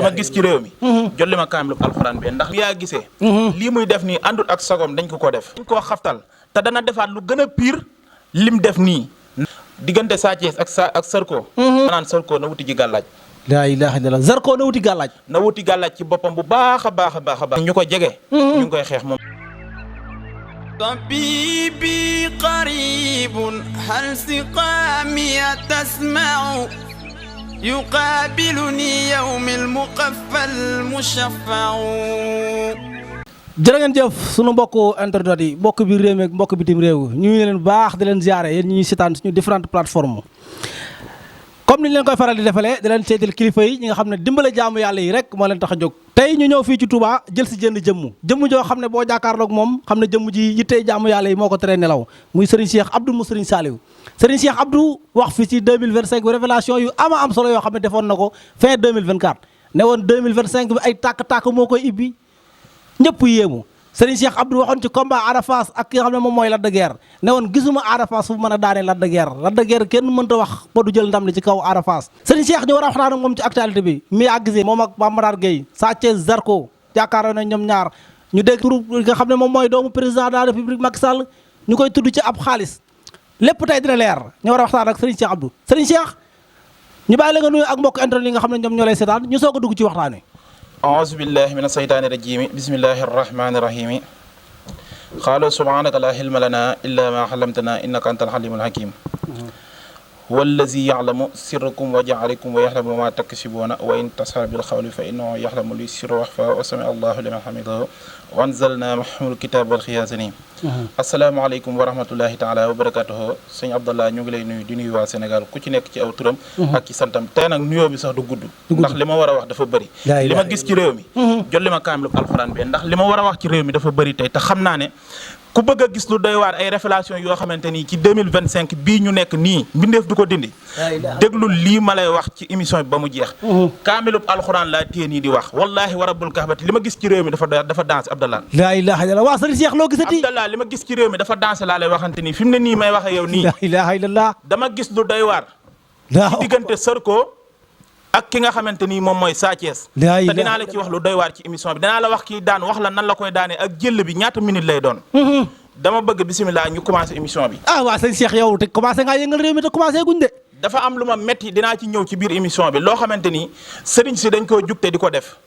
li ma gis ci réew mi jolli ma kaamil alxuraan bi ndax yaa gisee lii muy def nii àndul ak sagom dañ ko def dañ koo xaftal te dana defaat lu gën a pire lim def nii diggante Sa Thiès ak Zarko naan Zarko na wuti ji gàllaaj laa ilaaha illallaah Zarko na wuti gàllaaj ci boppam bu baax a baax a baax a baax ñu ko jege ñu ngi koy xeex moom طبيبي قريب هل سقامي تسمع يقابلني يوم المقفى المشفع jërë ngeen jëf sunu mbokku internet yi mbokk biir réew mi ak mbokk bitim réew ñu ngi leen baax di leen ziare yéen ñuy seetaan suñu différentes plateformes comme ni ñu leen koy faral di defalee di leen seetal kilifa yi ñi nga xam ne dimbale jaamu yàlla yi rek moo leen tax a jóg tey ñu ñëw fii ci Touba jël si jënd jëmm joo xam ne boo jàkkaarloog moom xam ne jëmm ji yittee jaamu yàlla yi moo ko teree nelaw muy Serigne Cheikh Abdou mu Serigne Saliou Serigne Cheikh Abdou wax fi ci 2025 révélation yu ama am solo yoo xam ne defoon na ko fin 2024 ne woon 2025 bi ay tàkk-tàkk moo koy ibbi ñëpp yéemu Serigne Cheikh Abdou waxoon ci combat Ada Fass ak ki nga xam ne moom mooy Lac de Guiers ne woon gisuma Ada Fass fu mën a daanee Lac de Guiers kenn mënta wax ba du jël ndam li ci kaw Ada Fass Serigne Cheikh ñu war a waxtaan ak moom ci actualité bi mi àggsee moom ak Mame Matar Gueye Sa Thiès Zarko jàkkaaroo na ñoom ñaar ñu dégg turu nga xam ne moom mooy doomu président de la République Macky Sall ñu koy tudd ci ab xaalis lépp tey dina leer ñu war a waxtaan ak Serigne Cheikh Abdou Serigne Cheikh ñu bàyyi la nga nuyu ak mbokk internet yi nga xam ne ñoom ñoo lay seetaan ñu soog a dugg ci waxtaan wi أعوذ بالله من الشيطان الرجيم بسم الله الرحمن الرحيم قالوا سبحانك لا علم لنا إلا ما علمتنا إنك أنت الحليم الحكيم هو الذي يعلم سركم وجعلكم ويعلم ما تكسبون وإن تسهر بالقول فإنه يعلم السر وأخفى وسمع الله لمن حمده وأنزلنا محمد الكتاب والخيازني asalaamaaleykum wa rahmatullahi taala wa barakatuhu sëñ Abdallah ñu ngi lay nuyu di nuyu waa Sénégal ku ci nekk ci aw turam ak ci santam tey nag nuyoo bi sax du gudd ndax li ma war a wax dafa bëri li ma gis ci réew mi jolli ma kaamil alxuraan bi ndax li ma war a wax ci réew mi dafa bëri tey te xam naa ne ku bëgg a gis lu doy waar ay révélation yoo xamante nii ci 2025 bii ñu nekk nii mbindeef du ko dindi déglu lii ma lay wax ci émission bi ba mu jeex kaamilub alxuraan laa téye nii di wax wallahi wa rabbul kaabati li ma gis ci réew mi dafa danse Abdallah laa ilaaha illallaah waa sëriñ Cheikh loo gisati Abdallah li ma gis ci réew mi dafa danse laa lay waxante nii fi mu ne nii may waxe yow nii laa ilaaha illallaah dama gis lu doy waar ci diggante Zarko ak ki nga xamante ni moom mooy Sa Thiès te dinaa la ci wax lu doy waar ci émission bi dinaa la wax kii daan wax la nan la koy daane ak jël bi ñaata minute lay doon dama bëgg bisimilah ñu commencé émission bi waa sëñ Cheikh yow te commencé ngaa yëngal réew mi te commencé guñ de dafa am lu ma metti dinaa ci ñëw ci biir émission bi loo xamante ni sëriñ si dañ koo jugte di ko def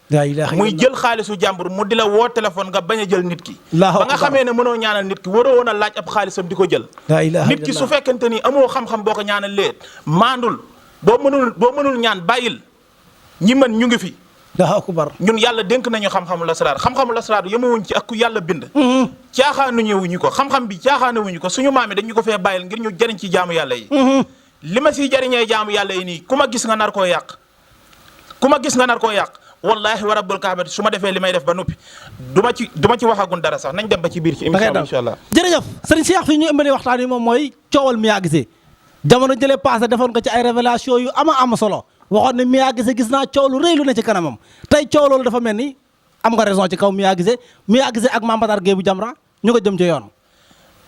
muy jël xaalisu jàmbur mu di la woo téléphone nga bañ a jël nit ki ba nga xamee ne mënoo ñaanal nit ki waroo woon a laaj ab xaalisam di ko jël nit ki su fekkente ni amoo xam-xam boo ko ñaanal léet maandul boo mënul ñaan bàyyil ñi mën ñu ngi fi ñun yàlla dénk nañu xam-xamu lasraar xam-xamu lasraar yemawuñ ci ak ku yàlla bind caaxaanuñu ko xam-xam bi caaxaanuñu ko suñu maam yi dañu ko fee bàyyil ngir ñu jëriñ ci jaamu yàlla yi li ma siy jëriñee jaamu yàlla yi nii ku ma gis nga nar koo yàq wallahi wa rabbul kaabati su ma defee li may def ba noppi du ma ci waxagun dara sax nañ dem ba ci biir ci émission bi incha allah jërëjëf sëriñ Cheikh fi ñu ëmbale waxtaan yi moom mooy coowal Mia Guissé jamono jëlee passé defoon ko ci ay révélation yu ama solo waxoon ne Mia Guissé gis naa coow lu rëy lu ne ci kanamam tey coow loolu dafa mel ni am nga raison ci kaw Mia Guissé ak Mame Matar Gueye bu Jamra ñu ko jëm ci yoon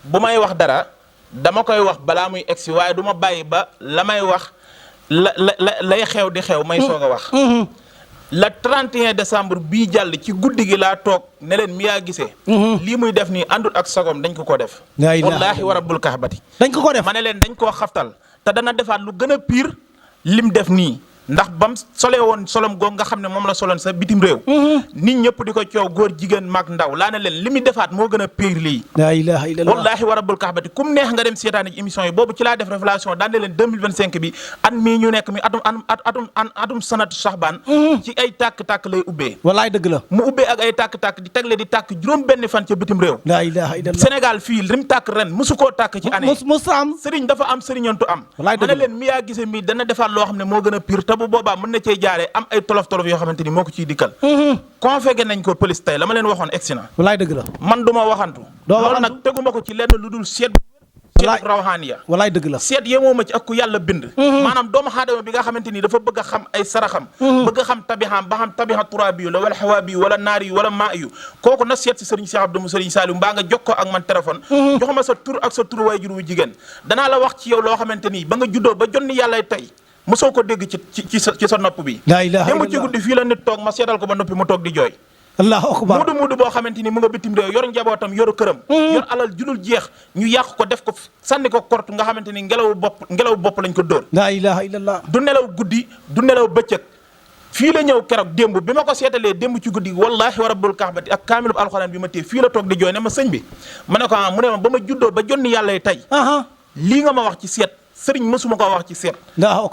bu may wax dara dama koy wax balaa muy egsi waaye du ma bàyyi ba la may wax lay xew di xew may soog a wax le 31 décembre bii jàll ci guddi gi laa toog ne leen Mia Guissé lii muy def nii àndul ak sagom dañ ko def wallahi wa rabbul kaabati dañ ko def ma ne leen dañ koo xaftal te dana defaat lu gën a pire lim def nii ndax bam solee woon solom goog nga xam ne moom la soloon sa bitim réew nit ñëpp di ko coow góor jigéen mag ndaw laa ne leen li muy defaat moo gën a pire lii laa ilaaha illallaah wallaahi wa rabbul kaabati kum neex nga dem seetaani ci émission yi boobu ci laa def révélation daan ne leen 2025 bi at mii ñu nekk mi atum sanatu saxbaan ci ay tàkk-tàkk lay ubbee wallaay dëgg la mu ubbee ak ay tàkk-tàkk di tegle di tàkk juróom benn fan ca bitim réew laa ilaaha illallaah Sénégal fii lim tàkk ren mësu koo tàkk ci année sëriñ dafa am sëriñantu am ma ne leen Mia Guissé mii dana defaat loo xam ne moo gën a pire te bu boobaa mën na cee jaaree am ay tolof yoo xamante ni moo ko ciy dikkal convoqué nañ ko police tey la ma leen waxoon egsi na wallaay dëgg la man du ma waxantu loolu nag teguma ko ci lenn lu dul seet rawhaaniya wallaay dëgg la seet yemoo ma ci ak ku yàlla bind maanaam doomu aadama bi nga xamante ni dafa bëgg a xam ay saraxam bëgg a xam tabixam ba xam tabixa turaabi yu la wala xawaabi yu wala naari yu wala maa yu kooku na seet si sëriñ Cheikh Abdou mu sëriñ Saliou mbaa nga jokkoo ak man téléphone jox ma sa tur ak sa tur waajur wu jigéen danaa la wax ci yow loo xamante ni ba nga juddoo ba jonni yàlla tey mosoo ko dégg ci sa nopp bi. laa ilaaha démb ci guddi fii la nit toog ma seetal ko ba noppi mu toog di jooy. allahu akbar muudu boo xamante ni mu nga bitim réew yor njabootam yoru këram. yor alal julul jeex ñu yàq ko def ko sànni ko korte nga xamante ni ngelaw bopp lañ ko dóor. laa ilaaha illallah. du nelaw guddi du nelaw bëccëg fii la ñëw keroog démb bi ma ko seetalee démb ci guddi wallahi wa rabbul kaabati ak kaamilub alxuraan bi ma téye fii la toog di jooy ne ma sëñ bi ma ne ko mu ne ma ba ma juddoo ba jonni yàlla tey lii nga ma wax ci seet sëriñ mësuma ko wax ci seet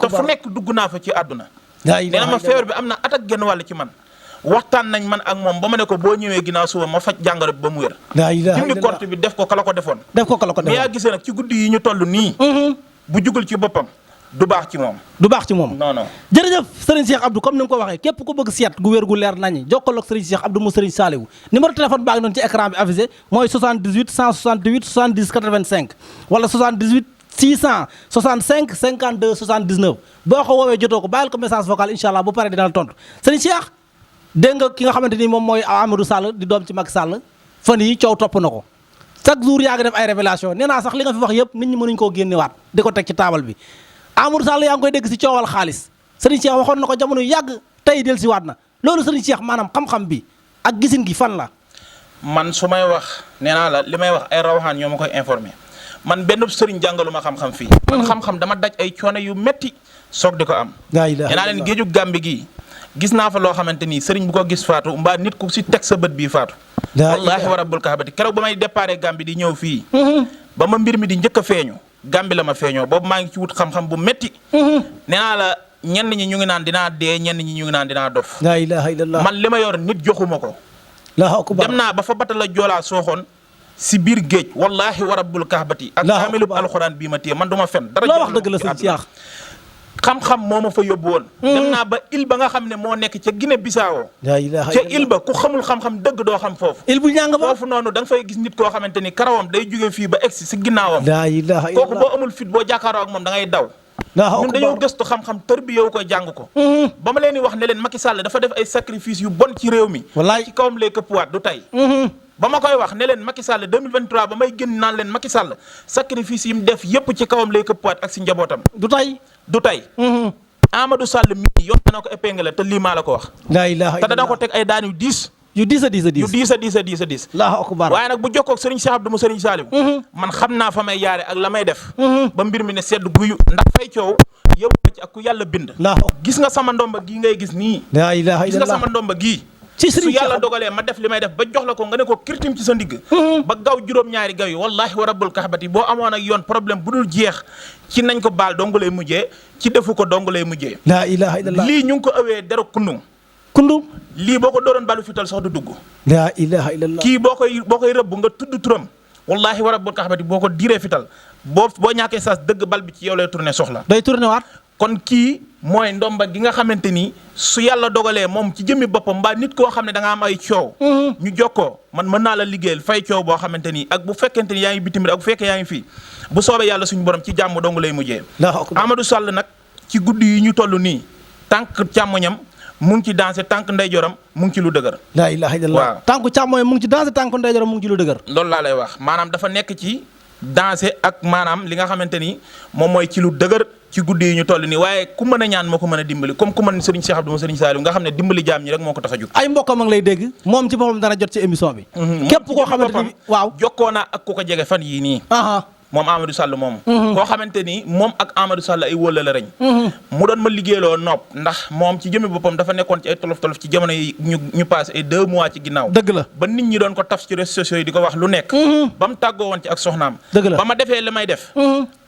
te fu nekk dugg naa fa ci àdduna nee na ma feebar bi am na at ak genn wàll ci man waxtaan nañ man ak moom ba ma ne ko boo ñëwee ginnaaw suba ma faj jàngoro bi ba mu wér dindi korte bi def ko kala ko defoon mais yaa gisee nag ci guddi yi ñu toll nii bu jugul ci boppam du baax ci moom non jërëjëf Serigne Cheikh Abdou comme ni nga ko waxee képp ko bëgg seet gu wér gu leer nañi jokkaloog Serigne Cheikh Abdou mu Serigne Saliou numéro téléphone baa ngi noonu ci écran bi affiché mooy 78 168 70 85 wala 78 665 52 79 boo ko woowee jotoo ko bàyyil ko message vocal incha allah bu paree dina la tontu Serigne Cheikh dégg nga ki nga xamante ni moom mooy Amadou Sall di doom ci Macky Sall fan yi coow topp na ko chaque jour yaa ngi def ay révélation nee naa sax li nga fi wax yëpp nit ñi mënuñ koo génnewaat di ko teg ci taabal bi Amadou Sall yaa ngi koy dégg si coowal xaalis Serigne Cheikh waxoon na ko jamono yàgg tey del si waat na loolu Serigne Cheikh maanaam xam-xam bi ak gisin gi fan la man su may wax nee naa la li may wax ay rawaxaan ñoo ma koy informé man benn sëriñ jàngalu ma xam-xam fii man xam-xam dama daj ay coono yu metti soog di ko am nee naa leen géejug Gàmbi gii gis naa fa loo xamante nii sëriñ bu ko gis faatu mbaa nit ku si teg sa bët bii faatu wallaahi wa rabbul kaabati keroog ba may déparé Gàmbi di ñëw fii ba ma mbir mi di njëkk a feeñu Gàmbi la ma feeñoo boobu maa ngi ci wut xam-xam bu metti nee naa la ñenn ñi ñu ngi naan dinaa dee ñenn ñi ñu ngi naan dinaa dof laa ilaaha illallah man li ma yor nit joxuma ko dem naa ba fa bata la joolaa sooxoon si biir géej wallaahi wa rabbul kaabati ak kaamilub alxuraan bii ma téye man du ma fen dara loo wax dëgg la sëñ Cheikh xam-xam moo ma fa yóbbu woon dem naa ba il ba nga xam ne moo nekk ca Guinée Bissau ca il ba ku xamul xam-xam dëgg doo xam foofu il bu ñàng ba foofu noonu da nga fay gis nit koo xamante ni karawam day jóge fii ba egsi si ginnaawam kooku boo amul fit boo jàkkaaroo ak moom da ngay daw ñun dañoo gëstu xam-xam tër bi yow ko jàng ko ba ma leen di wax ne leen Macky Sall dafa def ay sacrifice yu bon ci réew mi ci kawam lay këppwaat du tey ba ma koy wax ne leen Macky Sall 2023 ba may génn naan leen Macky Sall sacrifice yi mu def yépp ci kawam lay këppwaat ak si njabootam du tey Amadou Sall mii yoon na ko épinglé te lii maa la ko wax te dana ko teg ay daan yu diis yu diis a diis Allahu akbar waaye nag bu jokkoo ak Serigne Cheikh Abdou mu Serigne Saliou man xam naa fa may yaare ak la may def ba mbir mi ne sedd guyu ndax fay coow yow ci ak ku yàlla bind gis nga sama ndomba gii ngay gis nii gis nga sama ndomba gii su yàlla dogalee ma def li may def ba jox la ko nga ne ko kirtim ci sa ndigg ba gaw juróom-ñaari gaw yi wallahi wa rabbul kaabati boo amoon ak yoon problème bu dul jeex ci nañ ko baal dong lay mujjee ci defu ko dong lay mujjee laa ilaha illallah lii ñu ngi ko awee dero kundum lii boo ko dooroon balu fital sax du dugg laa ilaha illallah kii boo koy rëbb nga tudd turam wallahi wa rabbul kaabati boo ko diree fital boo ñàkkee saas dëgg bal bi ci yow lay tourné soxla day tourné waat kon kii mooy ndomba gi nga xamante ni su yàlla dogalee moom ci jëmmi boppam mbaa nit koo xam ne da nga am ay coow ñu jokkoo man mën naa la liggéeyal fay coow boo xamante ni ak bu fekkente ni yaa ngi bitim ak bu fekkee yaa ngi fii bu soobee yàlla suñu borom ci jàmm dong lay mujjee Amadou Sall nag ci guddi yi ñu toll nii tànk càmmoñam mu ngi ci dansé tànk ndeyjoram mu ngi ci lu dëgër laa ilaha illallah waaw tànku càmmoñam mu ngi ci dansé tànk ndeyjoram mu ngi ci lu dëgër loolu laa lay wax maanaam dafa nekk ci dansé ak maanaam li nga xamante ni moom mooy ci lu dëgër ci guddi yi ñu toll nii waaye ku mën a ñaan moo ko mën a dimbali comme ku mën Serigne Cheikh Abdou Serigne Saliou nga xam ne dimbali jaam ñi rek moo ko tax a jóg ay mbokkam a ngi lay dégg moom ci boppam dana jot ci émission bi képp koo xamante ni waaw jokkoo naa ak ku ko jege fan yii nii moom Amadou Sall moom koo xamante ni moom ak Amadou Sall ay wólla la reñ mu doon ma liggéeyloo nopp ndax moom ci jëmmi boppam dafa nekkoon ci ay tolof-tolof ci jamono yi ñu passé ay 2 mois ci ginnaaw dëgg la ba nit ñi doon ko taf ci réseaux sociaux yi di ko wax lu nekk ba mu tàggoo woon ci ak soxnaam dëgg la ba ma defee li may def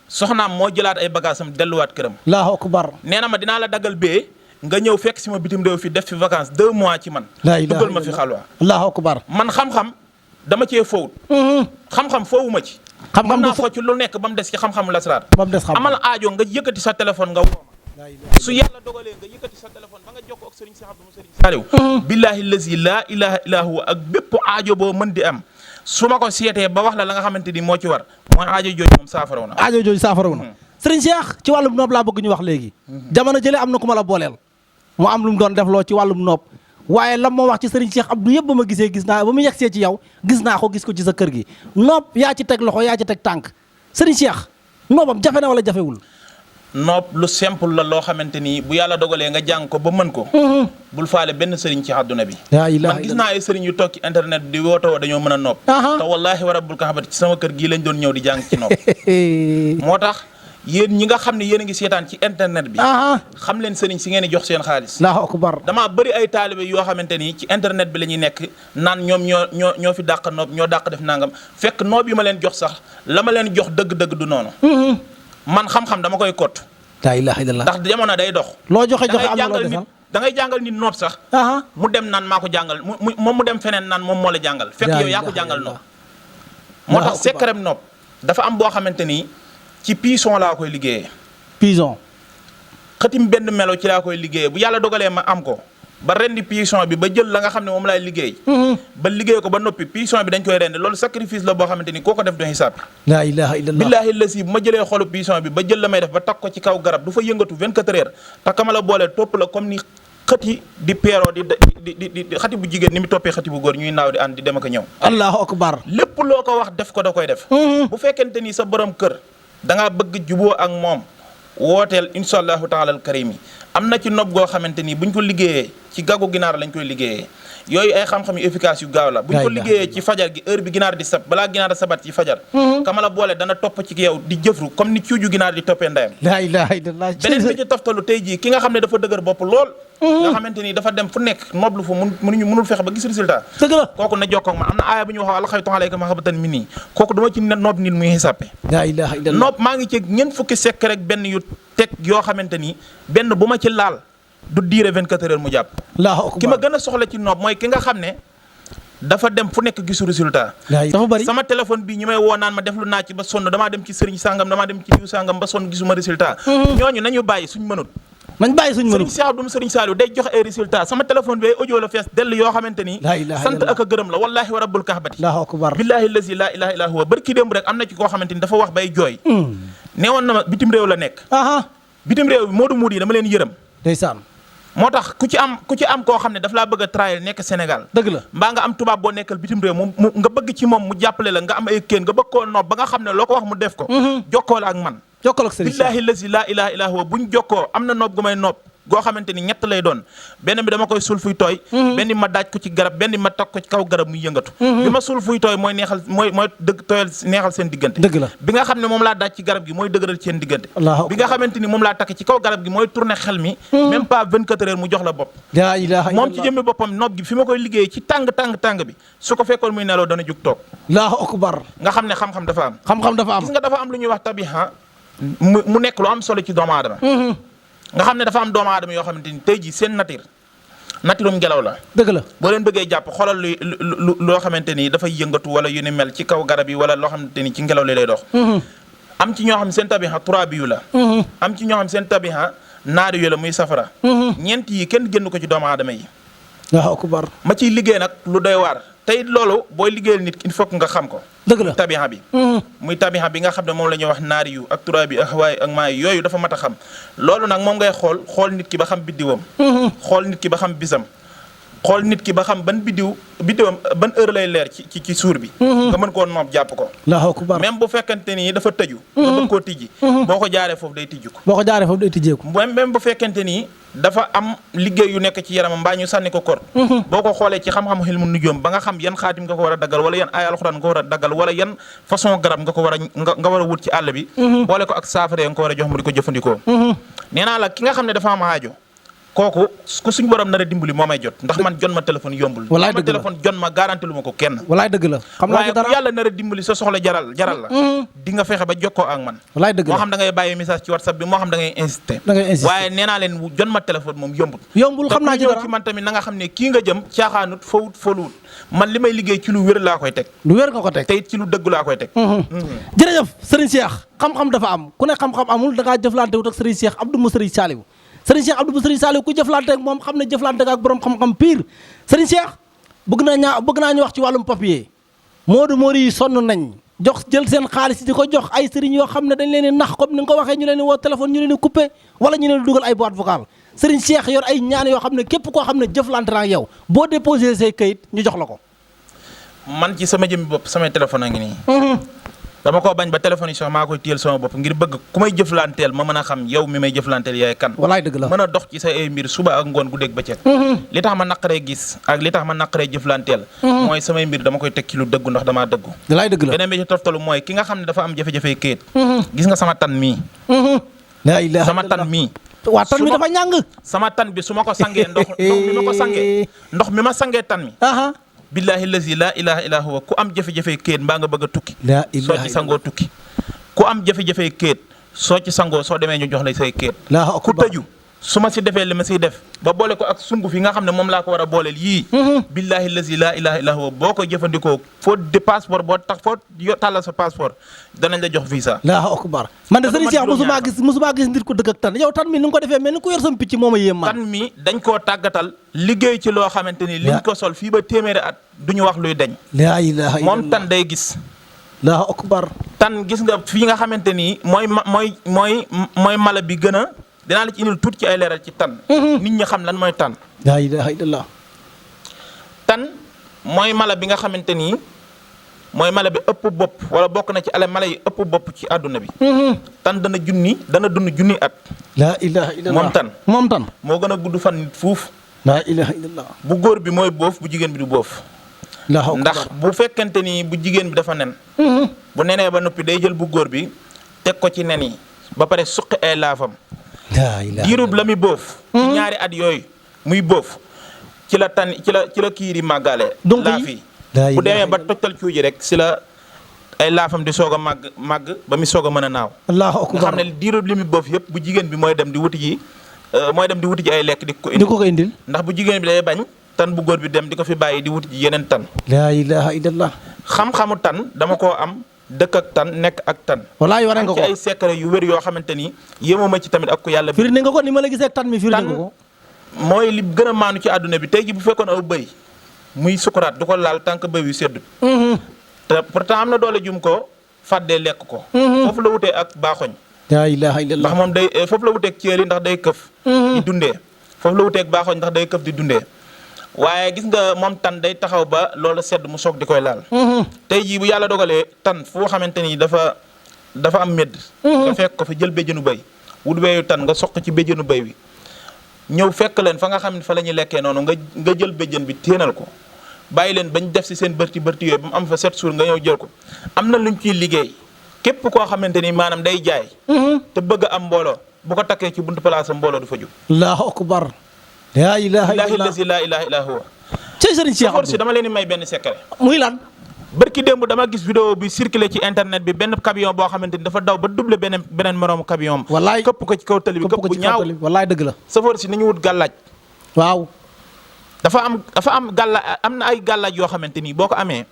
soxnaam moo jëlaat ay bagaasam delluwaat këram Allahu akbar nee na ma dinaa la daggal bee nga ñëw fekk si ma bitim réew fi def fi vacances 2 mois ci man duggal ma fi xalwa Allahu akbar man xam-xam dama cee fowut xam-xam foowuma ci xam-xam naa foo ci lu nekk ba mu des ci xam-xamu lasraar amal aajo nga yëkkati sa téléphone nga woo ma su yàlla dogalee nga yëkkati sa téléphone ba nga jokkoo ak Serigne Cheikh Abdou Serigne Saliou billahi lazi laa ilaha illa huwa ak bépp aajo boo mën di am su ma ko seetee ba wax la nga xamante ni moo ci war mooy aajo jooju moom saafaraw na aajo jooju saafaraw na Serigne Cheikh ci wàllum nopp laa bëgg ñu wax léegi jamono jëlee am na ku ma la booleel mu am lu mu doon def loo ci wàllum nopp waaye lan moo wax ci Serigne Cheikh Abdou yëpp ba ma gisee gis naa ba mu yegsee ci yow gis naa ko gis ko ci sa kër gi nopp yaa ci teg loxo yaa ci teg tànk Serigne Cheikh noppam jafe na wala jafewul noob lu simple la loo xamante ni bu yàlla dogalee nga jàng ko ba mën ko. bul faale benn sëriñ ci àdduna bi. man gis naa ay sëriñ yu toog ci internet di wootoo dañoo mën a noob. te wallaahi wa rabbul kaabati ci sama kër gii lañ doon ñëw di jàng ci noob. moo tax yéen ñi nga xam ne yéen a ngi seetaan ci internet bi. xam leen sëriñ si ngeen di jox seen xaalis. Allahu akbar. damaa bëri ay taalibe yoo xamante ni ci internet bi la ñuy nekk naan ñoom ñoo fi dàq noob ñoo dàq def nangam fekk noob yi ma leen jox sax la ma leen jox dëgg-dëgg du noonu. man xam-xam dama koy kott. laa ilaaha illallah. ndax jamono day dox. loo joxe am na loo defal da ngay jàngal nit noob sax. mu dem naan maa ko jàngal mu dem feneen naan moom moo la jàngal. fekk yow yaa ko jàngal noob. moo tax secret noob dafa am boo xamante ni ci pigeon laa koy liggéeyee. pigeon. xëtim benn melo ci laa koy liggéeyee bu yàlla dogalee ma am ko. ba rendi pigeon bi ba jël la nga xam ne moom laay liggéey. ba liggéey ko ba noppi pigeon bi dañ koy rendi loolu sacrifice la boo xamante ni koo ko def do xisaab. laa ilaaha illallah. billaahi lasi bu ma jëlee xolu pigeon bi ba jël la may def ba takk ko ci kaw garab du fa yëngatu 24 heures te kama la boole topp la comme ni xëti di peeroo di xati bu jigéen ni mu toppee xati bu góor ñuy naaw di ànd di dem ak a ñëw. allahu akbar. lépp loo ko wax def ko da koy def. bu fekkente ni sa borom kër da ngaa bëgg juboo ak moom wooteel incha allahu taala al karim yi am na ci nob goo xamante ni buñ ko liggéeyee ci gàggu ginaar lañ koy liggéeyee yooyu ay xam-xam yu efficace yu gaaw la buñ ko liggéeyee ci fajar gi heure bi ginaar di sab balaa ginaar sabat ci fajar kama la boole dana topp ci yow di jëfru comme ni cuuju ginaar di toppee ndeyam. laa ilaaha illallah. beneen bi ci toftalu tey jii ki nga xam ne dafa dëgër bopp lool nga xamante ni dafa dem fu nekk noblu fa mënul fexe ba gis résultat. dëgg la kooku na jokkoo ak man am na aaya bu ñu wax alxaytu alayka mahabbatan minni kooku dama ci noob nit muy xisappe. laa ilaaha illallah. noob maa ngi ci ñeent fukki sekk rek benn yu teg yoo xamante ni benn bu ma ci laal du diire 24 heures mu jàpp. ki ma gën a soxla ci noob mooy ki nga xam ne dafa dem fu nekk gisu résultat. dafa bari sama téléphone bi ñi may woo naan ma def lu naa ci ba sonn damaa dem ci sëriñ sàngam damaa dem ci diw sàngam ba sonn gisuma résultat. ñooñu nañu bàyyi suñ mënut. sëriñ Cheikh Abdou sëriñ Saliou day joxe ay résultat sama téléphone bi ay audio la fees dell yoo xamante ni sant ak a gërëm la wallahi wa rabbul kahbati billahi lazi la ilaha illa huwa barki démb rek am na ci koo xamante ni dafa wax bay jooy neewoon na ma bitim réew la nekk bitim réew bi moodu yi dama leen yërëm ndeysaan moo tax ku ci am koo xam ne daf laa bëgg a trahir nekk Sénégal dëgg la mbaa nga am tubaab boo nekkal bitim réew mu nga bëgg ci moom mu jàppale la nga am ay kéen nga bëgg koo noob ba nga xam ne loo ko wax mu def ko jokkoo la ak man jokkoo ak sëriñ billahi lazi la ilaha illa huwa buñ jokkoo am na noob gu may noob goo xamante ni ñett lay doon benn bi dama koy sul fuy tooy benn ma daaj ko ci garab benn ma tag ko ci kaw garab muy yëngatu bi ma sul fuy tooy mooy neexal mooy dëgg tooyal neexal seen diggante dëgg la bi nga xam ne moom laa daaj ci garab gi mooy dëgëral seen diggante bi nga xamante ni moom laa takk ci kaw garab gi mooy tourner xel mi même pas 24 heures mu jox la bopp moom ci jëmmi boppam nopp gi fi ma koy liggéey ci tàng bi su ko fekkoon muy neloo dana jug toog Allahu akbar nga xam ne xam-xam dafa am gis nga dafa am lu ñuy wax tabiha mu nekk lu am solo ci doomu aadama nga xam ne dafa am doomu aadama yoo xamante ni tey jii seen nature ngelaw la. dëgg la boo leen bëggee jàpp xoolal loo xamante ni dafay yëngatu wala yu ni mel ci kaw garab yi wala loo xamante ni ci ngelaw li lay dox. am ci ñoo xam seen tabiha turaabi yu la. am ci ñoo xam seen tabiha naari yu la muy safara. ñeent yi kenn génn ko ci doomu aadama yi. waaw akbar ma ciy liggéey nag lu doy waar tey loolu booy liggéeyal nit il faut que nga xam ko. dëgg la tabiha bi. muy tabiha bi nga xam ne moom la ñuy wax naari yu ak turaabi ak hawaay ak maay yooyu dafa mat a xam loolu nag moom ngay xool nit ki ba xam biddiwam. xool nit ki ba xam bisam. xool nit ki ba xam ban biddiwam ban heure lay leer ci suur bi. nga mën koo noob jàpp ko. Allahu akbar même bu fekkente ni dafa tëju. nga bëgg koo tijji. boo ko jaaree foofu day tijji ko. même bu fekkente ni dafa am liggéey yu nekk ci yaramam mbaa ñu sànni ko kor. boo ko xoolee ci xam-xam xilmu nujoom ba nga xam yan xaatim nga ko war a daggal wala yan ay alxuraan nga ko war a daggal wala yan façon garab nga ko war a nga war a wut ci àll bi. boole ko ak saafara nga ko war a jox mu di ko jëfandikoo. nee naa la ki nga xam ne dafa am aajo kooku ku suñ borom nar a dimbali moo may jot ndax man jot ma téléphone yombul. walaay dëgg la téléphone jot ma garanti lu ma ko kenn. walaay dëgg la xam naa ko dara waaye ku yàlla nar a dimbali sa soxla jaral la. di nga fexe ba jokkoo ak man. walaay dëgg la moo xam da ngay bàyyi message ci WhatsApp bi moo xam da ngay insister. waaye nee naa leen jot ma téléphone moom yombul. xam naa ci dara ci man tamit na nga xam ne kii nga jëm caaxaanut fawut foluwut man li may liggéey ci lu wér laa koy teg. lu wér nga ko teg te it ci lu dëgg laa koy teg. jërëjëf Serigne Cheikh xam-xam dafa am ku ne xam-xam amul da ngaa jëflante wut ak Serigne Cheikh Abdou mu Serigne Saliou Serigne Cheikh Abdou Serigne Saliou ku jëflante ak moom xam ne jëflante ak borom xam-xam pire Serigne Cheikh bëgg naa ñu wax ci wàllum papier Modou yi sonn nañ jël seen xaalis di ko jox ay Serigne yoo xam ne dañ leen di nax comme ni nga ko waxee ñu leen di woo téléphone ñu leen di coupé wala ñu leen di dugal ay boîte vocale Serigne Cheikh yor ay ñaan yoo xam ne képp koo xam ne jëflante na ak yow boo déposé say kayit ñu jox la ko. man ci sama jëmmi bopp samay téléphone a ngi nii. dama koo bañ ba téléphone yi sax maa koy téyel sama bopp ngir bëgg ku may jëflanteel ma mën a xam yow mi may jëflanteel yaay kan. walaay dëgg la mën a dox ci sa ay mbir suba ak ngoon guddeeg bëccëg. li tax ma naqaree gis ak li tax ma naqaree jëflanteel. mooy samay mbir dama koy teg ci lu dëggu ndax damaa dëggu. walaay dëgg la beneen bi ci toftalu mooy ki nga xam ne dafa am jafe-jafe kayit. gis nga sama tan mii. la ilaha sama tan mii. waa tan mi dafa ñàng. sama tan bi su ma ko sangee ndox mi ma ko sangee ndox mi ma sangee tan mi. billahi lazi la ilaha illa huwa ku am jafe-jafe kayit mbaa nga bëgg a tukki. soo ci sangoo tukki. ku am jafe-jafe kayit soo ci sangoo soo demee ñu jox la say kayit. ku tëju su ma si defee li ma siy def ba boole ko ak sunguf yi nga xam ne moom laa ko war a booleel yii. billahi lazi la ilaha illa huwa boo ko jëfandikoo foo de passeport boo tax foo tàllal sa passeport danañ la jox visa. Allahu akbar man de sëriñ Cheikh musuma gis nit ko dëgg ak tan yow tan mi ni nga ko defee mel ni ko yor sam picc moom a yéem man. tan mi dañ koo tàggatal liggéey ci loo xamante ni liñ ko sol fii ba téeméeri at duñu wax luy deñ. la ilaha illallah moom tan day gis. Allahu akbar tan gis nga fii nga xamante ni mooy mala bi gën a dinaa la ci indil tuuti ci ay leeral ci tan. nit ñi xam lan mooy tan. la ilaha illallah. tan mooy mala bi nga xamante ni mooy mala bi ëpp bopp wala bokk na ci mala yi ëpp bopp ci àdduna bi. tan dana dund junni at. la ilaha illallah moom tan moo gën a gudd fan nit fuuf. la ilaha illallah. bu góor bi mooy boof bu jigéen bi du boof. ndax bu fekkente ni bu jigéen bi dafa nen. bu nenee ba noppi day jël bu góor bi teg ko ci nen yi ba pare suqi ay laafam. diirub la muy boof. ci ñaari at yooyu muy boof ci la kii di màggale. laaf yi bu demee ba tojtal cuuji rek si la ay laafam di soog a màgg ba mu soog a mën a naaw. Allahu akbar nga xam ne diirub li muy boof yëpp bu jigéen bi mooy dem di wuti ji ay lekk di ko indil. ndax bu jigéen bi day bañ tan bu góor bi dem di ko fi bàyyi di wuti ji yeneen tan. la ilaha illallah. xam-xamu tan dama koo am. dëkk ak tan nekk ak tan. walaay war nga ko ci ay secret yu wér yoo xamante ni yéemoo ma ci tamit ak ko yàlla. firi nga ko ni ma la gisee tan mi firi nga ko. mooy li gën a maanu ci àdduna bi tey ji bu fekkoon aw bëy muy sukuraat du ko laal tànk bëy wi seddut. te pourtant am na doole jum ko fàddee lekk ko. foofu la wutee ak baaxoñ. la ilaha illallah. ndax moom day foofu la wutee ak ceeli ndax day këf. di dundee foofu la wutee ak baaxoñ ndax day këf di dundee. waaye gis nga moom tan day taxaw ba loolu sedd mu soog di koy laal. tey jii bu yàlla dogalee tan foo xamante ni dafa am médd. nga fekk ko fi jël béjjënu béy wut béyu tan nga soq ci béjjënu béy bi ñëw fekk leen fa nga xam ne fa la ñuy lekkee noonu nga jël béjjën bi téenal ko bàyyi leen bañ def si seen bërti yooyu ba mu am fa 7 jours nga ñëw jël ko am na luñ ciy liggéey képp koo xamante ni maanaam day jaay. te bëgg a am mbooloo bu ko takkee ci buntu place am mbooloo du fa jóg. Allahu akbar. la ilaha illallah la ilaha illa huwa. ci sëriñ Cheikh Abdou si dama leen di may benn secret. muy lan. barki démb dama gis vidéo bi circulé ci internet bi benn camion boo xamante ni dafa daw ba doublé beneen moroomu camion. wallaay këpp ko ci kaw tali bi këpp bu ñaaw. wallaay dëgg la. chauffeur si nañu wut gàllaaj. waaw. dafa am gàllaaj am na ay gàllaaj yoo xamante ni boo ko amee.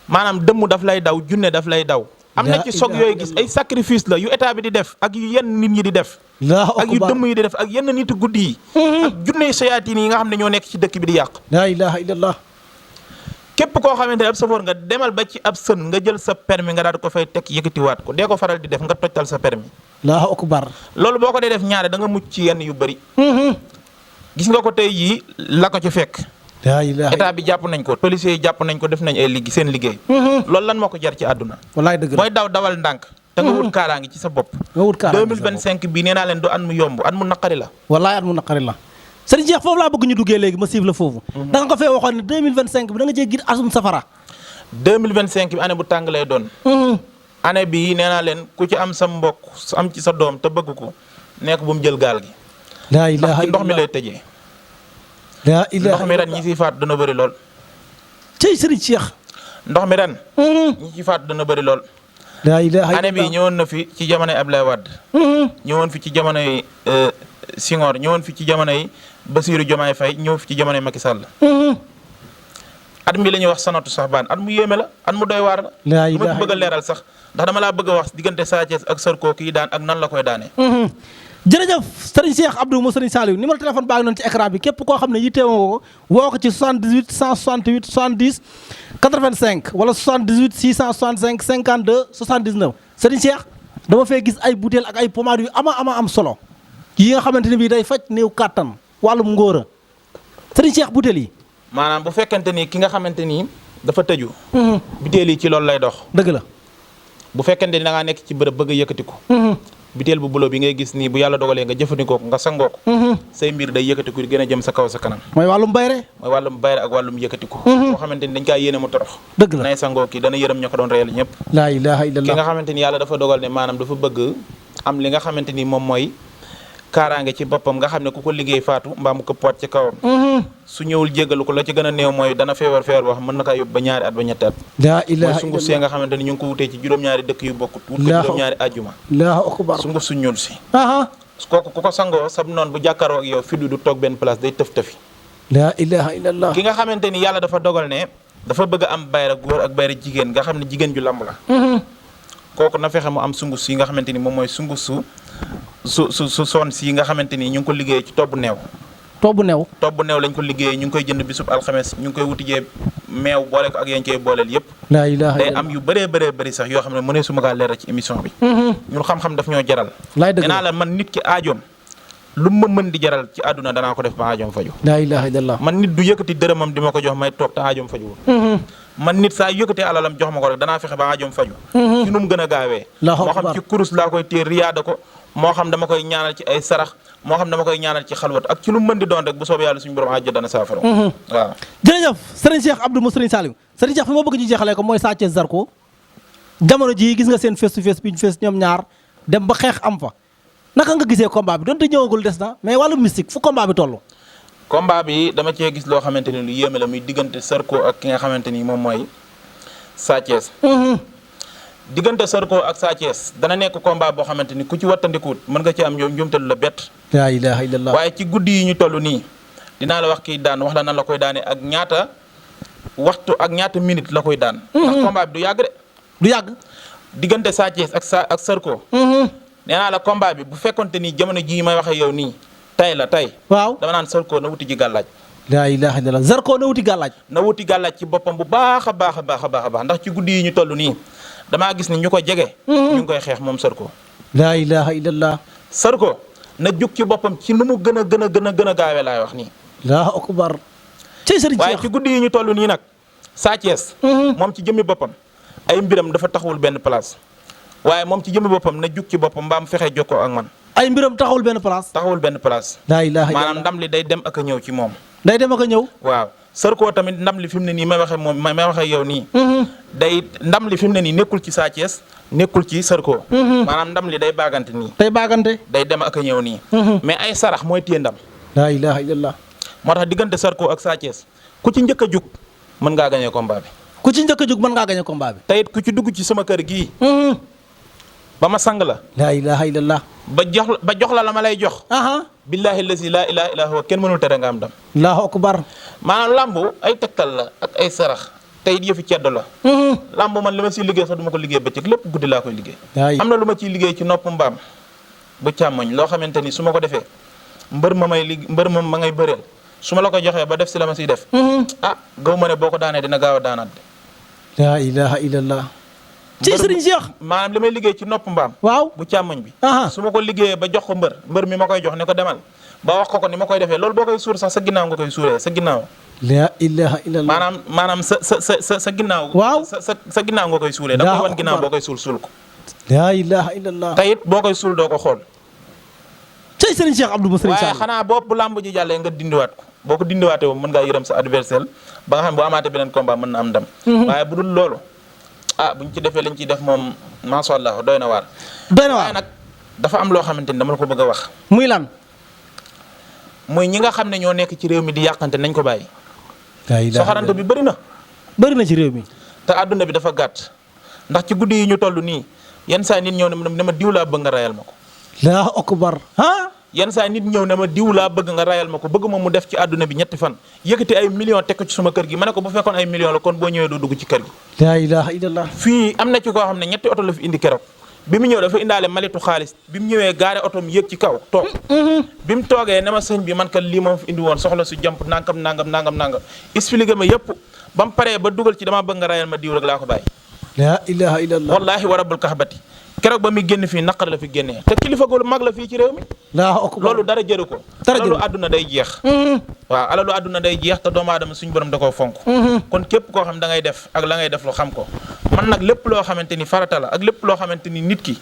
maanaam dëmm daf lay daw junne daf lay daw. am na ci soog yooyu gis ay sacrifice la yu état bi di def ak yu yenn nit ñi di def. ak yu dëmm yi di def ak yenn nitu guddi yi. ak junne sayaatiin yi nga xam ne ñoo nekk ci dëkk bi di yàq. la ilaha illallah. képp koo xamante ne ab safoor nga demal ba ci ab sën nga jël sa permis nga daal ko fay teg yëkkatiwaat ko dee ko faral di def nga tojtal sa permis. Allahu akbar. loolu boo ko dee def ñaare da nga mucc ci yenn yu bëri. gis nga ko tey yii la ko ci fekk. état bi jàpp nañ ko policiers yi jàpp nañ ko def nañ ay seen liggéey. loolu lan moo ko jar ci àdduna. wallaay dëgg booy dawal ndànk. te nga wut kaaraange ci sa bopp. nga wut kaaraange 2025 bii nee naa leen du at mu yomb at mu naqari la. wallaay at mu naqari la. sëriñ Cheikh foofu laa bëgg ñu duggee léegi ma siif la foofu. da nga ko fee waxoon ne 2025 bi da nga cee gis asum safara. 2025 bi année bu tàng lay doon. année bii nee naa leen ku ci am sa mbokk am ci sa doom te bëgg ko nekk bu mu jël gaal gi. laa ilaaha ndox mi lay tëjee. laa ilaaha ndox mi ren ñi ciy faatu dana bëri lool. tey sëriñ Cheikh. ndox mi ren. ñi ciy faatu dana bëri lool. laa ilaaha année bii ñëwoon na fi ci jamonoy Abdoulaye Wade. ñëwoon fi ci jamonoy Senghor ñëwoon fi ci jamonoy Bassirou Diomaye Faye ñëw fi ci jamonoy Macky Sall. at mi la ñuy wax sanatu saxbaan at mu yéeme la at mu doy waar la. laa du ma ilaaha bëgg a leeral sax ndax dama laa bëgg a wax diggante Sa Thiès ak Sarko kii daan ak nan la koy daanee. jërëjëf sëriñ Cheikh Abdou mo sëriñ Saliou numéro téléphone baa ngi noonu ci écran bi képp koo xam ne yittewoo ko woo ko ci 78 168 70 85 wala 78 665 52 79 sëriñ Cheikh dama fee gis ay butéel ak ay pommades yu ama am solo yi nga xamante ne bii day faj néew kàttan wàllum ngóora sëriñ Cheikh butéel yi. maanaam bu fekkente ni ki nga xamante ni dafa tëju. butéel yi ci loolu lay dox. dëgg la. bu fekkente ni da ngaa nekk ci bërëb bëgg a yëkkati ko biteel bu bulo bi ngay gis nii bu yàlla dogalee nga jëfandikoo ko nga sangoo ko say mbir day yëkkatiku di gën a jëm sa kaw sa kanam mooy wàllum bayre ak wàllum yëkkatiku boo xamante ni dañ kaa yéene mu torox dëgg la nay sangoo kii dana yërëm ña ko doon reyal ñëpp laa ilaha illallah ki nga xamante ni yàlla dafa dogal ne maanaam dafa bëgg am li nga xamante ni moom mooy kaaraange ci boppam nga xam ne ku ko liggéey faatu mbaa mu këppuwaat ci kawam su ñëwul jéggalu ko la ci gën a néew mooy dana feebar boo xam mën na kaa yóbbu ba ñaari at ba ñetti at laa ilaha mooy sunguf see nga xamante ni ñu ngi ko wutee ci juróom-ñaari dëkk yu bokkut wut ko juróom-ñaari ajjuma allahu akbar sunguf su ñuul si kooku ku ko sangoo sab noonu bu jàkkaaroo ak yow fiddu du toog benn place day tëf-tëfi laa ilaha illallah ki nga xamante ni yàlla dafa dogal ne dafa bëgg a am bayra góor ak bayra jigéen nga xam ne jigéen ju lamb la kooku na fexe mu am sunguf si nga xamante ni moom mooy sunguf su soon si nga xamante ni ñu ngi ko liggéey ci tobbu neew lañ ko liggéey ñu ngi koy jënd bisub alxames ñu ngi koy wutijee meew boole ko ak yéen koy booleel yëpp laa ilaha day am yu bëree sax yoo xam ne mënee su ma kaa leeral ci émission bi ñun xam-xam daf ñoo jaral dinaa la man nit ki aajoom lu ma mën di jaral ci àdduna danaa ko def ba aajoom faju laa ilaha illallah man nit du yëkkati dërëmam di ma ko jox may toog te aajoom fajuwul man nit saa yëkkatee alalam jox ma ko rek danaa fexe ba aajoom faju ci nu mu gën a gaawee moo xam ci kurus laa koy téye riyaada ko moo xam dama koy ñaanal ci ay sarax moo xam dama koy ñaanal ci xalwat ak ci lu mën di doon rek bu soobee yàlla suñu borom aajo dana saafara waaw jërëjëf sëriñ Cheikh Abdou mu sëriñ Saliou sëriñ Cheikh fi ma bëgg ñu jeexalee ko mooy Sa Thiès Zarko jamono ji gis nga seen face to face bi ñu face ñoom ñaar dem ba xeex am fa naka nga gisee combat bi donte ñëwagul des na mais wàllu mystique fu combat bi toll combat bi dama cee gis loo xamante ni lu yéeme la muy diggante Zarko ak ki nga xamante ni moom mooy Sa Thiès diggante Zarko ak Sa Thiès dana nekk combat boo xamante ni ku ci wattandikuut mën nga ci am njuumte lu la bett laa ilaha illallah waaye ci guddi yi ñu toll nii dinaa la wax kii daan wax la nan la koy daane ak ñaata waxtu ak ñaata minute la koy daan ndax combat bi du yàgg de du yàgg diggante Sa Thiès ak Zarko nee naa la combat bi bu fekkonte ni jamono jii may waxe yow nii tay waaw dama naan Zarko na wuti ji gàllaaj laa ilaha illallah Zarko na wuti gàllaaj ci boppam bu baax a baax ndax ci guddi yi ñu toll nii damaa gis ni ñu ko jege ñu ngi koy xeex moom Zarko laa ilaha illallah Zarko na jug ci boppam ci nu mu gën a gaawee laay wax nii allahu akbar ci sëriñ waaye ci guddi yi ñu toll nii nag Sa Thiès moom ci jëmmi boppam ay mbiram dafa taxawul benn place waaye moom ci jëmmi boppam na jug ci boppam mbaam fexe jokkoo ak man ay mbiram taxawul benn place laa ilaha illallah maanaam ndam li day dem ak a ñëw ci moom day dem ak a ñëw waaw Zarko tamit ndam li fi mu ne nii may waxe yow nii day ndam li fi mu ne nii nekkul ci Sa Thiès nekkul ci Zarko maanaam ndam li day baagante nii day dem ak a ñëw nii mais ay sarax mooy téye ndam laa ilaha illallah moo tax diggante Zarko ak Sa Thiès ku ci njëkk a jug mën ngaa gañee combat bi teyit ku ci dugg ci sama kër gii ba ma sang la laa ilaha illallah ba jox la ma lay jox billahi allazi laa ilaha illa huwa kenn mënul tere nga am ndam allahu akbar maanaam lambu ay tegtal la ak ay sarax teyit yëfi ceddo la lambu man li ma siy liggéey sax du ma ko liggéey bëccëg lépp guddi laa koy liggéey am na lu ma ciy liggéey ci nopp mbaam bu càmmoñ loo xamante ni su ma ko defee mbër ma ma ngay bëreel su ma la ko joxee ba def si la ma siy def gaw ma ne boo ko daanee dina gaaw a daanaat de laa ilaha illallah ci sëriñ Cheikh maanaam li may liggéey ci nopp mbaam waaw bu càmmoñ bi su ma ko liggéeyee ba jox ko mbër mi ma koy jox ne ko demal ba wax ko ni ma koy defee loolu boo koy suur sax sa ginnaaw nga koy suuree sa ginnaaw laa ilaha illallah maanaam sa ginnaaw waaw sa ginnaaw nga koy suuree da koy wan ginnaaw boo koy suul ko laa ilaha illallah te it boo koy suul doo ko xool ci sëriñ Cheikh Abdou Sëriñ Saliou waaye xanaa bu làmb ji jàllee nga dindiwaat ko boo ko dindiwaatee moom mën ngaa yërëm sa adversaire ba nga xam ne boo amaatee beneen combat mën na am ndam waaye bu dul loolu buñ ci defee lañ ciy def moom macha allah doy na waar waaye nag dafa am loo xamante ni dama la ko bëgg a wax muy lan muy ñi nga xam ne ñoo nekk ci réew mi di yàqante nañ ko bàyyi soxarante bi bëri na ci réew mi te àdduna bi dafa gàtt ndax ci guddi yi ñu toll nii yenn saa nit ñëw ne ma diw laa bëgg nga rayal ma ko laa akbar yenn saa nit ñëw ne ma diw laa bëgg nga rayal ma ko bëgg ma mu def ci àdduna bi ñetti fan yëkkati ay millions teg ko ci suma kër gi ma ne ko bu fekkoon ay millions la kon boo ñëwee doo dugg ci kër gi laa ilaha illallah fii am na ci koo xam ne ñetti oto la fi indi keroog bi mu ñëw dafa indaale malitu xaalis bi mu ñëwee gaare oto mi yëg ci kaw toog bi mu toogee ne ma sëñ bi man kat lii moom fi indi woon soxla su jàmp nangam expliqué ma yëpp ba mu paree ba dugal ci dama bëgg nga rayal ma diw rek laa ko bàyyi laa ilaha illallah wallahi wa rabbul kahbati keroog ba muy génn fii naqar la fi génnee te kilifa góor mag la fii ci réew mi loolu dara jëru ko alalu àdduna day jeex waaw alalu àdduna day jeex te doomu aadama suñu borom da koo fonk kon képp koo xam da ngay def ak la ngay def lu xam ko man nag lépp loo xamante ni farata la ak lépp loo xamante ni nit ki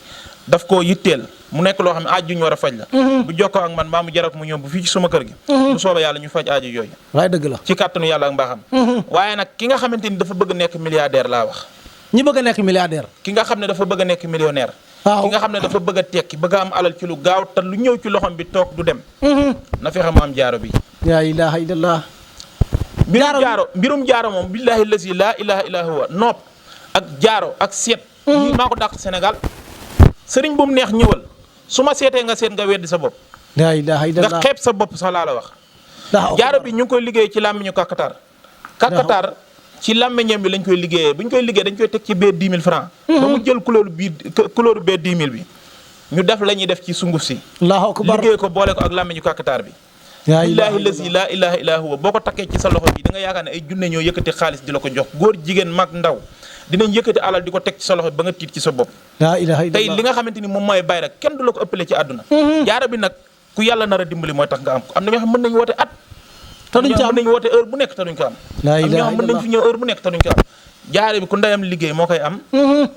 daf koo yitteel mu nekk loo xam ne aaju ñu war a faj la bu jokkoo ak man mbaa mu jarak mu ñëw bu fii ci suma kër gi bu soobee yàlla ñu faj aaju yooyu waaye dëgg la ci kàttanu yàlla ak mbaaxam waaye nag ki nga xamante ni dafa bëgg nekk milliardaire laa wax ñi bëgg a nekk milliardaire ki nga xam ne dafa bëgg a nekk millionnaire waaw ki nga xam ne dafa bëgg a tekki bëgg a am alal ci lu gaaw te lu ñëw ci loxom bi toog du dem na fexe mu am jaaro bi laa ilaha illallah mbirum jaaro moom billahi lazi laa ilaha illa huwa nopp ak jaaro ak seet ñii maa ko dàq Sénégal sëriñ bu mu neex ñëwal su ma seetee nga seet nga weddi sa bopp laa ilaha illallah nga xeeb sa bopp sax laa la wax jaaro bi ñu ngi koy liggéey ci làmmiñu kàkkatar ci làmmiñam bi lañ koy liggéeyee bu ñu koy liggéey dañ koy teg ci bee 10 000 francs ba mu jël couleur bee 10 000 bi ñu def la ñuy def ci sunguf si allahu akbar liggéey ko boole ko ak làmmiñu kàkkatar bi billaahi lazi laa ilaha illa huwa boo ko takkee ci sa loxo bi da nga yaakaar ne ay junne ñoo yëkkati xaalis di la ko jox góor jigéen mag ndaw dinañ yëkkati alal di ko teg ci sa loxo bi ba nga tiit ci sa bopp laa ilaha illallah tey li nga xamante ni moom mooy bay rek kenn du la ko ëppale ci àdduna jaara bi nag ku yàlla nar a dimbali mooy tax nga am ko am na ñoo xam mën nañu woote at te duñ ko am mën nañu woote heure bu nekk te duñ ko am am ñoo xam mën nañu fi ñëw heure bu nekk te duñ ko am jaare bi ku ndeyam liggéey moo koy am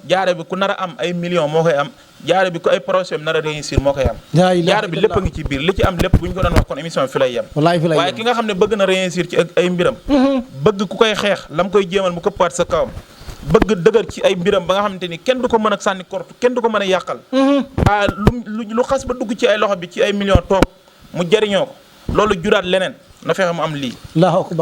jaare bi ku nar a am ay millions moo koy am jaare bi ku ay projet nar a réussir moo koy am jaare bi lépp a ngi ci biir li ci am lépp bu ñu ko doon wax kon émission bi fi lay yem waaye ki nga xam ne bëgg na réussir ci ay mbiram bëgg ku koy xeex lam koy jéemal mu këppaat sa kawam bëgg dëgër ci ay mbiram ba nga xamante ni kenn du ko mën a sànni kortu kenn du ko mën a yàqal lu xas ba dugg ci ay loxo bi ci ay millions toog mu jariñoo ko loolu juraat leneen na fexe mu am lii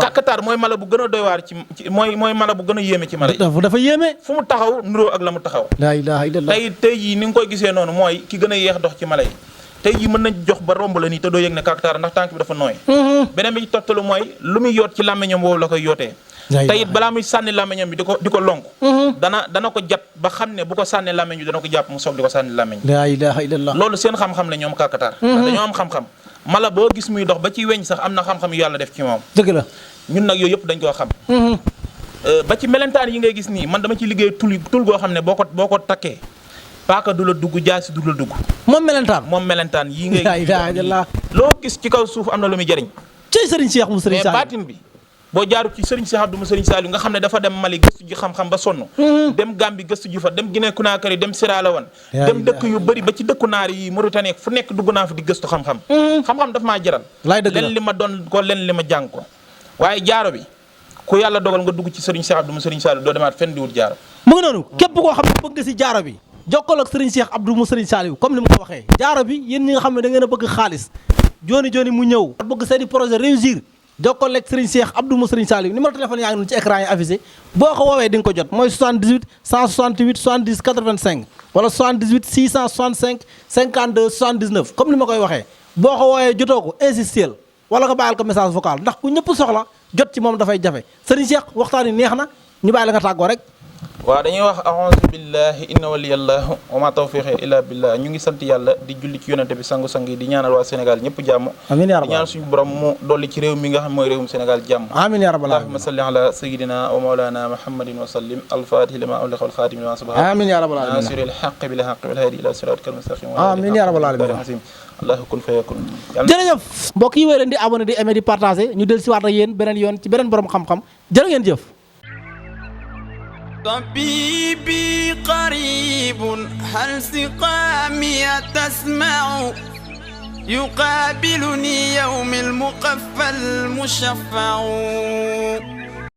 kàkkatar mooy mala bu gën a doy waar ci mooy mala bu gën a yéeme ci mala yi dafa yéeme fu mu taxaw nuroo ak la mu taxaw laa ilaha illallah tey jii ni nga koy gisee noonu mooy ki gën a yeex dox ci mala yi tey jii mën nañ jox ba romb la nii te doo yëg ne kàkkatar ndax tànk bi dafa nooy beneen bi ci tottalu mooy lu muy yoot ci làmmiñam woowu la koy yootee te it balaa muy sànni làmmiñam bi di ko lonk dana ko jat ba xam ne bu ko sànnee làmmiñ bi dana ko jàpp mu soog di ko sànni làmmiñ laa ilaha illallah loolu seen xam-xam la ñoom kàkkatar dañoo am xam-xam mala boo gis muy dox ba ci weñ sax am na xam-xam yu yàlla def ci moom dëgg la ñun nag yooyu yëpp dañ koo xam ba ci melentaan yi ngay gis nii man dama ci liggéey tul goo xam ne boo ko takkee paaka du la dugg jaasi du la dugg moom melentaan yi ngay gis loo gis ci kaw suuf am na lu muy jëriñ ci Serigne Cheikh mu Serigne Saliou mais baatin bi boo jaaru ci Serigne Cheikh Abdou mu Serigne Saliou nga xam ne dafa dem Mali gëstu ji xam-xam ba sonn dem Gambie gëstu ji fa dem Guinée Conakry dem Sierra Leone dem dëkk yu bëri ba ci dëkku naar yi Mauritanie fu nekk dugg naa fa di gëstu xam-xam xam-xam daf maa jaral len li ma doon ko len li ma jàng ko waaye jaaro bi ku yàlla dogal nga dugg ci Serigne Cheikh Abdou mu Serigne Saliou doo demaat fenn di wut jaaro mu ngi noonu képp koo xam ne bëgg nga si jaaro bi jokkoo ak Serigne Cheikh Abdou mu Serigne Saliou comme ni mu ko waxee jaaro bi yéen ñi nga xam ne da ngeen a bëgg xaalis jooni mu ñëw bëgg seeni projet réussir jokkoo ak Serigne Cheikh Abdou mu Serigne Saliou numéro téléphone yaa ngi noonu ci écran yi affiché boo ko woowee di nga ko jot mooy 78 168 70 85 wala 78 665 52 79 comme ni ma koy waxee boo ko woowee jotoo ko insistel wala nga bàyyil ko message vocal ndax ku ñëpp soxla jot ci moom dafay jafe Serigne Cheikh waxtaan yi neex na ñu bàyyi la nga tàggoo rek waaw dañuy wax a'uuzu billahi inna waliyallahu wa ma tawfiqi illa billah ñu ngi sant yàlla di julli ci yonente bi sangu-sang yi di ñaanal waa Sénégal ñëpp jàmm amiin yaa di ñaan suñu borom mu dolli ci réew mi nga xam mooy réewum Sénégal jàmm amiin yaa rabbal allahumma salli ala sayyidina wa mawlana muhammadin wa sallim al-fatihi lima ughliqa wal khatimi lima sabaqa amiin yaa rabbal alamin nasiril haqqi bil haqqi wal hadi ila siratikal mustaqim amiin yaa rabbal alamin allahu kun fayakun jërëjëf mbokk yi wéy leen di abonné di aimer di partager ñu del si waat ak yéen beneen yoon ci beneen borom xam-xam jërë ngeen jëf طبيبي قريب هل سقامي تسمع يقابلني يوم المقفى المشفع